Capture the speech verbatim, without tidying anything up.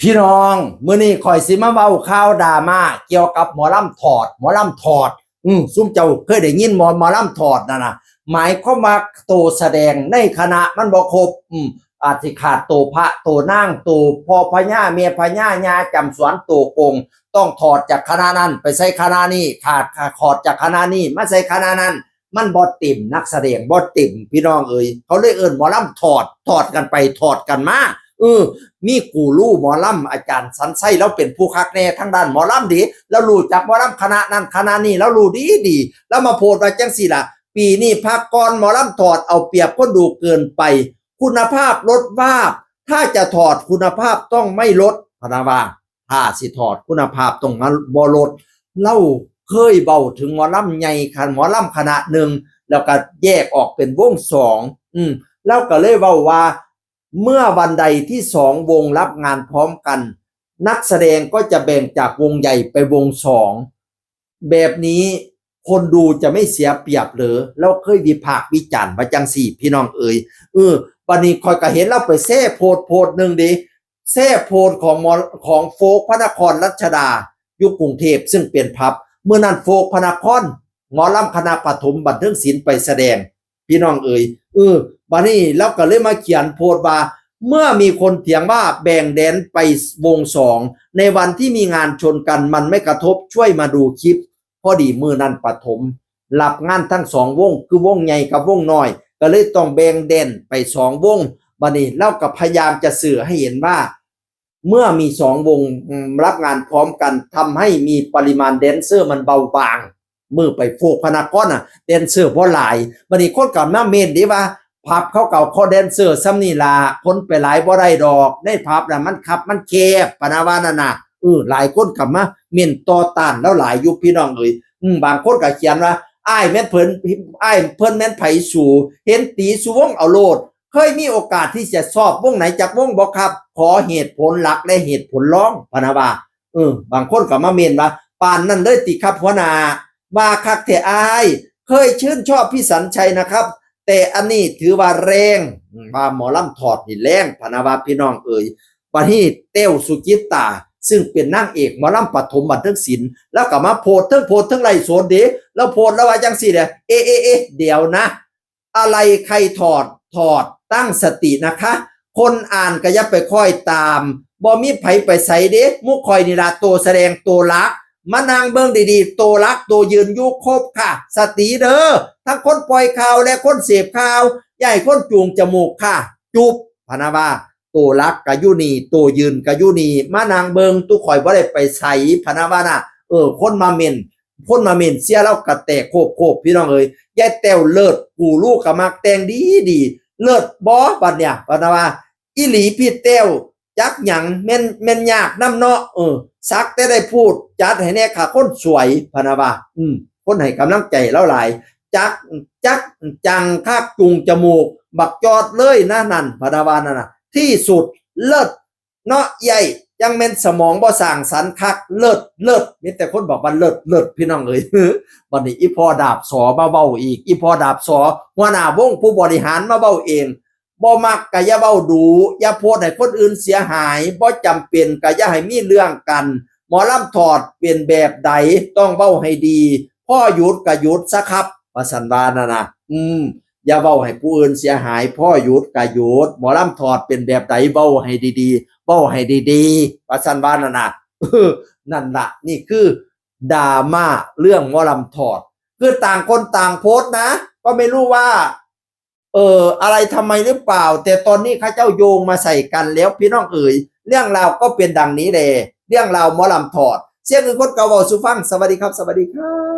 พี่น้อง มื้อนี้ข้อยสิมาเว้าข่าวดราม่าเกี่ยวกับหมอลำถอด หมอลำถอด อืม ซุมเจ้าเคยได้ยินหมอ หมอลำถอดนั่นน่ะ หมายความว่าโตแสดงในคณะมันบ่ครบ อืม อาจสิขาดโตพระ โตนาง โตพ่อพญา แม่พญา ญาจำสวน โตโกง ต้องถอดจากคณะนั้นไปใส่คณะนี้ ขาด ขาด ถอดจากคณะนี้มาใส่คณะนั้น มันบ่เต็ม นักแสดงบ่เต็ม พี่น้องเอ๋ย เขาเลยเอิ้นหมอลำถอด ถอดกันไปถอดกันมา เออ มีกูรูหมอลำ อาจารย์สันชัย ลาวเป็นผู้คักแน่ทางด้านหมอลำเด้ ลาวรู้จักหมอลำคณะนั้นคณะนี้ ลาวรู้ดีดี ลาวมาโพสต์ว่าจั่งซี้ล่ะ ปีนี้พักก่อน หมอลำถอด เอาเปรียบคนดูเกินไป คุณภาพลดวาบ ถ้าจะถอดคุณภาพต้องไม่ลด พะนะว่า ถ้าสิถอดคุณภาพต้องมาบ่ลด ลาวเคยเว้าถึงหมอลำใหญ่ คันหมอลำคณะหนึ่ง แล้วก็แยกออกเป็นวงสอง อืม ลาวก็เลยเว้าว่า เมื่อวันใดที่สองวงรับงานพร้อมกัน นักแสดงก็จะแบ่งจากวงใหญ่ไปวงสอง แบบนี้คนดูจะไม่เสียเปรียบเหรอ ลาวเคยวิพากษ์วิจารณ์ว่าจั่งซี้ พี่น้องเอ๋ย เออ บัดนี้ข้อยก็เห็นลาวไปแชร์โพสต์โพสต์หนึ่งเด้ แชร์โพสต์ของหมอ ของโฟล์คพระนครรัชดา อยู่กรุงเทพฯ ซึ่งเป็นผับ มื้อนั้นโฟล์คพระนคร หมอลำคณะปฐมบันเทิงศิลป์ไปแสดง พี่น้องเอ๋ย เออ บัดนี้ลาวก็เลยมาเขียนโพสต์ว่า เมื่อมีคนเถียงว่าแบ่งแดนไปวงสอง ในวันที่มีงานชนกันมันไม่กระทบ ช่วยมาดูคลิป พอดีมื้อนั้นปฐมรับงานทั้งสองวง คือวงใหญ่กับวงน้อย ก็เลยต้องแบ่งแดนไปสองวง บัดนี้ลาวก็พยายามจะสื่อให้เห็นว่า เมื่อมีสองวง อืม รับงานพร้อมกัน ทำให้มีปริมาณแดนเซอร์มันเบาบาง มื้อไปโฟล์คพระนครน่ะ แดนเซอร์บ่หลาย บัดนี้คนก็มาเม้นเด้ว่า ผับเขาก็เอาคอแดนเซอร์ส่ำนี่ล่ะ คนไปหลายบ่ได้ดอก ในผับน่ะมันคับมันแคบ พะนะว่านั่นน่ะ เออ หลายคนก็มาเม้นต่อต้านลาวหลายอยู่ พี่น้องเอ๋ย อืม บางคนก็เขียนว่า อ้ายแม่นเพิ่น อ้ายเพิ่นแม่นไผสู เห็นตีสู่วงเอาโลด เคยมีโอกาสที่จะชอบวงไหนจักวงบ่ครับ ขอเหตุผลหลักและเหตุผลรอง พะนะว่า เออ บางคนก็มาเม้นว่า ปานนั้นเลยติครับหัวหน้า ว่าคักแท้อ้าย เคยชื่นชอบพี่สันชัยนะครับ แต่อันนี้ถือว่าแรง อืม ว่าหมอลำถอดนี่แรง พะนะว่า พี่น้องเอ๋ย บัดนี้แต้วสุจิตตา ซึ่งเป็นนางเอกหมอลำปฐมบันเทิงศิลป์ ลาวก็มาโพสต์ เทิงโพสต์เทิงไลฟ์สดเด้ ลาวโพสต์ลาวว่าจั่งซี้แหละ เอ๊ะ เอ๊ะ เอ๊ะ เดี๋ยวนะ อะไรใครถอด ถอด ตั้งสตินะคะ คนอ่านก็อย่าไปคอยตาม บ่มีไผไปไสเด้ หมู่ข้อยนี่ล่ะโตแสดงโตหลัก มานั่งเบิ่งดีๆ โตหลักโตยืนอยู่ครบค่ะ สติเด้อ ทั้งคนปล่อยข่าวและคนเสพข่าว อย่าให้คนจูงจมูกค่ะ จุบ พะนะว่า โตหลักก็อยู่นี่ โตยืนก็อยู่นี่ มานั่งเบิ่ง ตุ๊ข้อยบ่ได้ไปไส พะนะว่าน่ะ เออ คนมาเม้น คนมาเม้นเชียร์ลาวก็แตกโคบๆ พี่น้องเอ๋ย ยายแต้วเลิศ กูรูก็มักแต่งดีดี เลิศบ่ บัดเนี่ย พะนะว่า อีหลีพี่แต้ว จักหยัง แม่น แม่นยากนำเนาะ เออ สักแต่ได้พูด จัดให้แน่ค่ะคนสวย พะนะว่า อืม คนให้กำลังใจลาวหลาย จัก จักจังคักจูงจมูก บักจอดเลยนะนั่น พะนะว่านั่นน่ะ ที่สุด เลิศ เนาะ ใหญ่ จั่งแม่นสมองบ่สร้างสรรค์คัก เลิศ เลิศ มีแต่คนบอกว่าเลิศ เลิศ พี่น้องเอ๋ย บัดนี้อีพ่อดาบสอมาเว้าอีก อีพ่อดาบสอ หัวหน้าวงผู้บริหารมาเว้าเอง บ่มักก็อย่าเว้าดู อย่าโพสต์ให้คนอื่นเสียหาย บ่จำเป็นก็อย่าให้มีเรื่องกัน หมอลำถอดเป็นแบบใด ต้องเว้าให้ดี พ่อหยุดก็หยุดซะครับ ว่าซั่นว่านั่นน่ะ อืม อย่าเว้าให้ผู้อื่นเสียหาย พ่อหยุดก็หยุด หมอลำถอดเป็นแบบใด เว้าให้ดีๆ เว้าให้ดีๆ ว่าซั่นว่านั่นน่ะ เออ นั่นล่ะ นี่คือดราม่าเรื่องหมอลำถอด คือต่างคนต่างโพสต์นะ ก็ไม่รู้ว่า เออ อะไรทำไมหรือเปล่า แต่ตอนนี้เขาเจ้าโยงมาใส่กันแล้ว พี่น้องเอ๋ย เรื่องราวก็เป็นดังนี้แหละ เรื่องราวหมอลำถอด เสียงอื่นคนเก่าเว้าสู่ฟัง สวัสดีครับ สวัสดีครับ